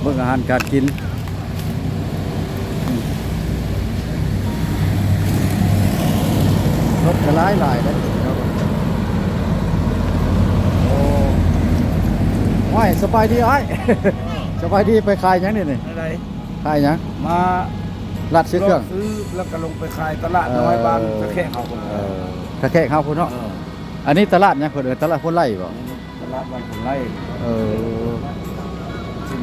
ເບິ່ງອາຫານການກິນ ລົດກໍຫຼາຍໆເດ້. ໂອ້ ໂອ້ຍ ສະບາຍດີອ້າຍ. ສະບາຍດີ ໄປຂາຍຫຍັງນີ້ນີ້? ແນວໃດ? ຂາຍຫຍັງ? ມາລັດຊື້ເຄື່ອງ ຊື້ ແລ້ວກໍລົງໄປຂາຍຕະຫຼາດນ້ອຍ ເອີ ບ້ານຕະແຄງເຮົາພຸ້ນ. ເອີ ຕະແຄງເຮົາພຸ້ນເນາະ. ເອີ ອັນນີ້ຕະຫຼາດຫຍັງເພິ່ນເອີ້ນ? ຕະຫຼາດໂພນໄລ່ບໍ? ຕະຫຼາດບ້ານໂພນໄລ່. ເອີ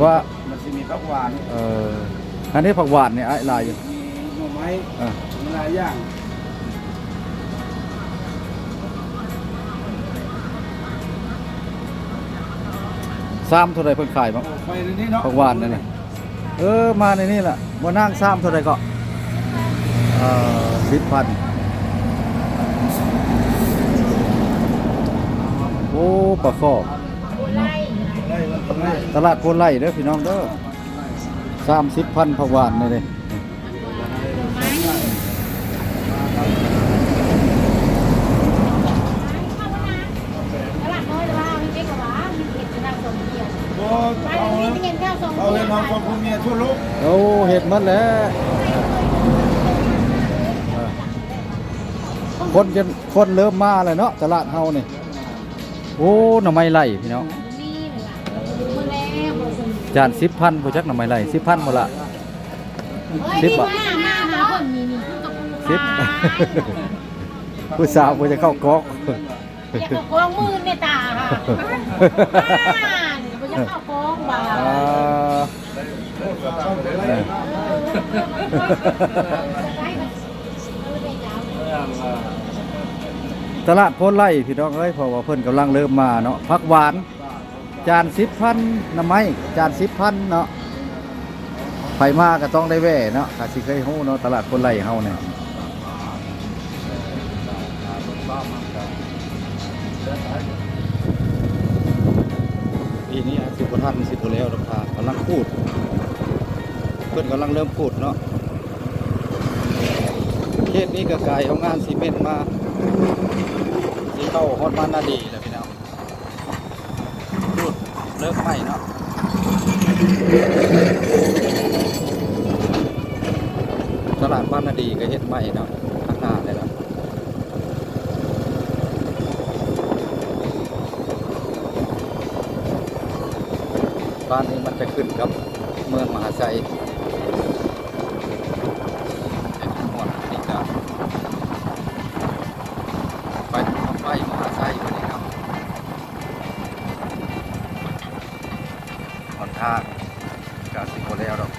ວ່າມັນຊິມີຜັກຫວານ. ເອີ ອັນນີ້ຜັກຫວານນີ້ ອາ ຫຼາຍຢູ່. ມີໜໍ່ໄມ້. ເອີ ມີຫຼາຍຢ່າງ. ຊາມເທົ່າໃດເພິ່ນຂາຍບໍ? ເອີ ໄປໃນນີ້ເນາະ ຜັກຫວານນັ້ນນະ. ເອີ ມາໃນນີ້ລະ. ບໍ່ນາງ ຊາມເທົ່າໃດເກາະ? ເອີ ສິບພັນ. ໂອ້ ປາຄໍ່ເນາະ. ຕະຫຼາດໂພນໄລ່ເດີພີ່ນ້ອງເດີ. ສາມສິບພັນ ຜັກຫວານນີ້ເດ້. ບໍ່ ເຂົາເຮັດເຮົາສອງຜົວເມຍທົ່ວໂລກ. ໂອ້ ເຮັດໝົດແຫຼະ. ເອີ ຄົນຈົນ ຄົນເລີ່ມມາແລ້ວເນາະ ຕະຫຼາດເຮົານີ້. ໂອ້ ໜໍ່ໄມ້ໄລ່ພີ່ນ້ອງ. ຈານສິບພັນ ບໍ່ຈັກ ໜໍ່ໄມ້ໄລ່ ສິບພັນບໍ່ລະ? ສິບບາດ. ສິບ ຜູ້ສາວບໍ່ຢາກເຂົ້າກອງ. ຢາກເຂົ້າກອງ ໝື່ນແມ່ຕາ. ບໍ່ຢາກເຂົ້າກອງວ່າ. ອ່າ ຕະຫຼາດໂພນໄລ່ພີ່ນ້ອງເອີຍ ເພາະວ່າເພິ່ນກຳລັງເລີ່ມມາເນາະ. ຜັກຫວານ ຈານສິບພັນ ໜໍ່ໄມ້ ຈານສິບພັນເນາະ. ໃຜມາກໍຕ້ອງໄດ້ແວ່ເນາະ ຖ້າຊິເຄີຍຮູ້ເນາະ ຕະຫຼາດໂພນໄລ່ເຮົານີ້. ປີນີ້ອາດຊິບໍ່ທັນ ຊິບໍ່ແລ້ວດອກ ກຳລັງຂູດ ເພິ່ນກຳລັງເລີ່ມຂູດເນາະ. ເຂດນີ້ກໍໄກໂຮງງານຊີເມັນມາ ຊິເຂົ້າຮອດບ້ານນາດີແລ້ວພີ່ນ້ອງ. ຂູດເລິກໄມ້ເນາະ. ຕະຫຼາດບ້ານນາດີກໍເຮັດໃໝ່ເນາະ ຂ້າງໜ້ານີ້ລະ. ບ້ານນີ້ມັນຈະຂຶ້ນກັບເມືອງມະຫາໄຊ. ແຕ່ຄວາມມ່ວນນີ້ກະໄປ ໄປມະຫາໄຊບັດນີ້ເນາະ. ຫົນທາງກະຊິບໍ່ແລ້ວດອກ.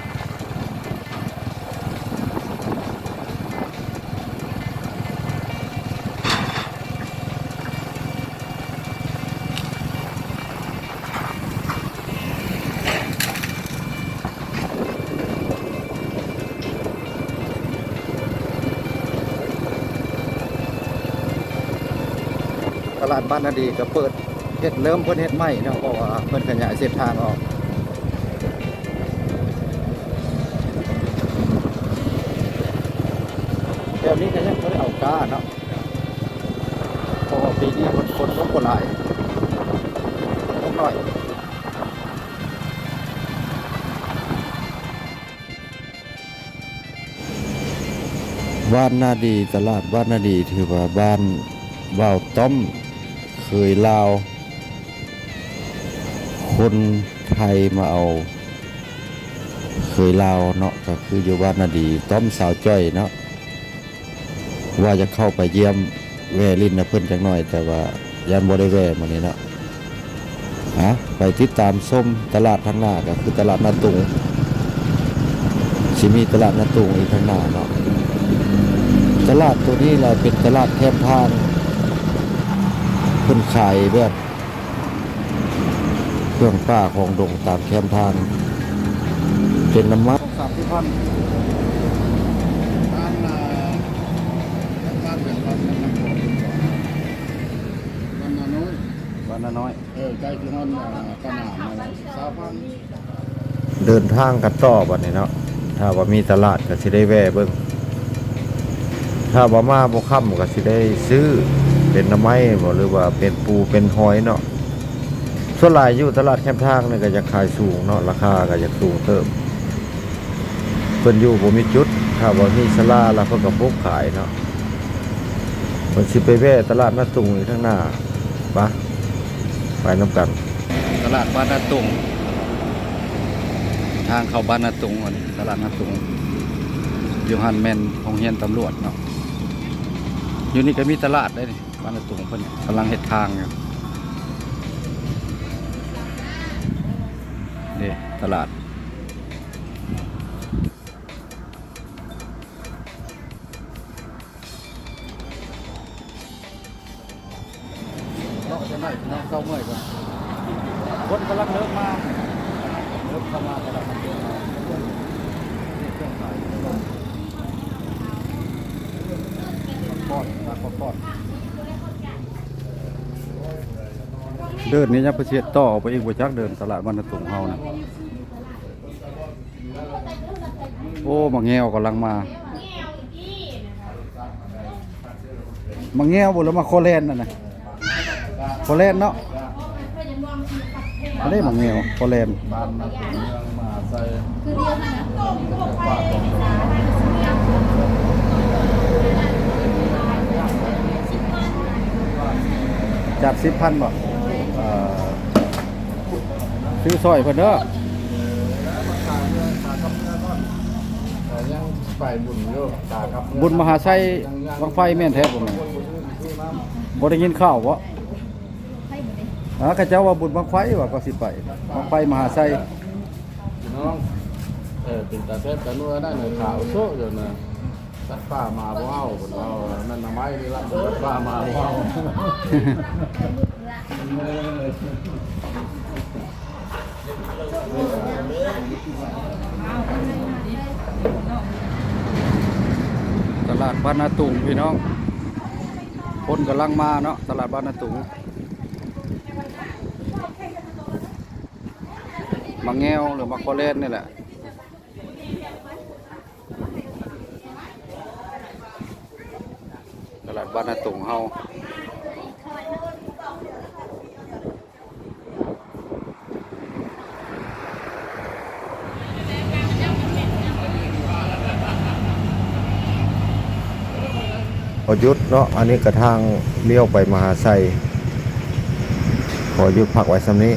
ຕະຫຼາດບ້ານນາດີກໍເປີດ ເຮັດ ເລີ່ມເພິ່ນເຮັດໃໝ່ເນາະ ເພາະວ່າເພິ່ນຂະຫຍາຍເສັ້ນທາງອອກ. ແຖວນີ້ກໍຍັງບໍ່ໄດ້ເອົາກ້າເນາະ ເພາະວ່າປີນີ້ມັນຝົນຕົກບໍ່ຫຼາຍ ຝົນຕົກໜ້ອຍ. ບ້ານນາດີ ຕະຫຼາດບ້ານນາດີ ຖືວ່າບ້ານບ່າວຕ້ອມເຂີຍລາວ ຄົນໄທມາເອົາເຂີຍລາວເນາະ ກໍຄືຢູ່ບ້ານນາດີ ຕ້ອມສາວຈ້ອຍເນາະ. ວ່າຈະເຂົ້າໄປຢ້ຽມແວ່ຫຼິ້ນນຳເພິ່ນຈັກໜ້ອຍ ແຕ່ວ່າຢ້ານບໍ່ໄດ້ແວ່ມື້ນີ້ເນາະ. ອາ ໄປຕິດຕາມຊົມຕະຫຼາດທາງໜ້າ ກໍຄືຕະຫຼາດນາຕຸງ ຊິມີຕະຫຼາດນາຕຸງອີກທາງໜ້າເນາະ. ຕະຫຼາດໂຕນີ້ລະເປັນຕະຫຼາດແຄມທາງ ເພິ່ນຂາຍແບບ ເຄື່ອງປ່າຂອງດົງຕາມແຄມທາງ ເປັນນ້ຳມັນ. ສາມສິບພັນ ບ້ານນາ ບ້ານເປັນບ້ານນານ້ອຍ ບ້ານນານ້ອຍ ບ້ານນານ້ອຍ ເອີ ໃກ້ທີ່ຮອດ ອ່າ ສະໜາມນັ້ນແຫຼະ ຊາວພັນ. ເດີນທາງກັນຕໍ່ບັດນີ້ເນາະ ຖ້າວ່າມີຕະຫຼາດກໍຊິໄດ້ແວ່ເບິ່ງ ຖ້າວ່າມາບໍ່ຄ່ຳກໍຊິໄດ້ຊື້ເປັນໜໍ່ໄມ້ບໍ ຫຼືວ່າເປັນປູເປັນຫອຍເນາະ. ສ່ວນຫຼາຍຢູ່ຕະຫຼາດແຄມທາງນີ້ກໍຢາກຂາຍສູງເນາະ ລາຄາກໍຢາກສູງເຕີບ. ເພິ່ນຢູ່ບໍ່ມີຈຸດ ຖ້າວ່າມີສາລາແລ້ວເພິ່ນກໍປຸກຂາຍເນາະ. ເພິ່ນຊິໄປແວ່ຕະຫຼາດນາຕຸງຢູ່ທາງໜ້າ. ປະ ໄປນຳກັນ. ຕະຫຼາດບ້ານນາຕຸງ ທາງເຂົ້າບ້ານນາຕຸງ. ອັນນີ້ຕະຫຼາດນາຕຸງ ຢູ່ຫັ້ນແມ່ນໂຮງຮຽນຕຳຫຼວດເນາະ. ຢູ່ນີ້ກໍມີຕະຫຼາດເດ້ນີ້. ບ້ານນາຕຸງເພິ່ນກຳລັງເຮັດທາງຢູ່ເດ້ ຕະຫຼາດ. ເນາະ ຈັກໜ້ອຍພີ່ນ້ອງເຊົາເມື່ອຍກ່ອນ. ຄົນກຳລັງເລີ່ມມາ ເລີ່ມເຂົ້າມາຕະຫຼາດນາຕຸງ. ເຄື່ອງຂາຍ ເດີນນີ້ຍັງໄປເສຍດຕໍ່ໄປອີກບໍ່ຈັກ ເດີນຕະຫຼາດບ້ານນາຕຸງເຮົານະ. ໂອ້ ໝາກແງວກຳລັງມາ. ໝາກແງວບໍ່ ຫຼືໝາກຄໍແລນນັ້ນນະ? ຄໍແລນເນາະ. ອັນນີ້ໝາກແງວ ຄໍແລນ. ບ້ານນາຕຸງ ເມືອງມະຫາໄຊ ຈາກສິບພັນບໍ່? ເອີ ຊື້ຊ່ອຍເພິ່ນເດີ. ເອີ ຍັງໄປບຸນຢູ່ ຂາກັບເມືອ ບຸນມະຫາໄຊບັ້ງໄຟແມ່ນແທ້ບໍ່ແມ່ນ? ບໍ່ໄດ້ຍິນຂ່າວບໍ່? ອາ ເຂົາເຈົ້າວ່າບຸນບັ້ງໄຟວ່າ ກໍຊິໄປບັ້ງໄຟມະຫາໄຊ. ພີ່ນ້ອງ ເອີ ເປັນຕາແຊບຕານົວນະ ເນື້ອຂາວໂຊະຢູ່ນະ. ສັດປ່າມາບໍ່ເອົາ ເພິ່ນເວົ້າ. ແມ່ນໜໍ່ໄມ້ນີ້ລະ ສັດປ່າມາບໍ່ເອົາ. ຕະຫຼາດບ້ານນາຕຸງພີ່ນ້ອງ ຄົນກຳລັງມາເນາະ ຕະຫຼາດບ້ານນາຕຸງ. ໝາກແງວ ຫຼືໝາກຄໍແລນນີ້ແຫຼະ. ຕະຫຼາດບ້ານນາຕຸງເຮົາ ບໍ່ຢຸດເນາະ. ອັນນີ້ກະທາງລ້ຽວໄປມະຫາໄຊ. ຂໍຢຸດພັກໄວ້ສ່ຳນີ້.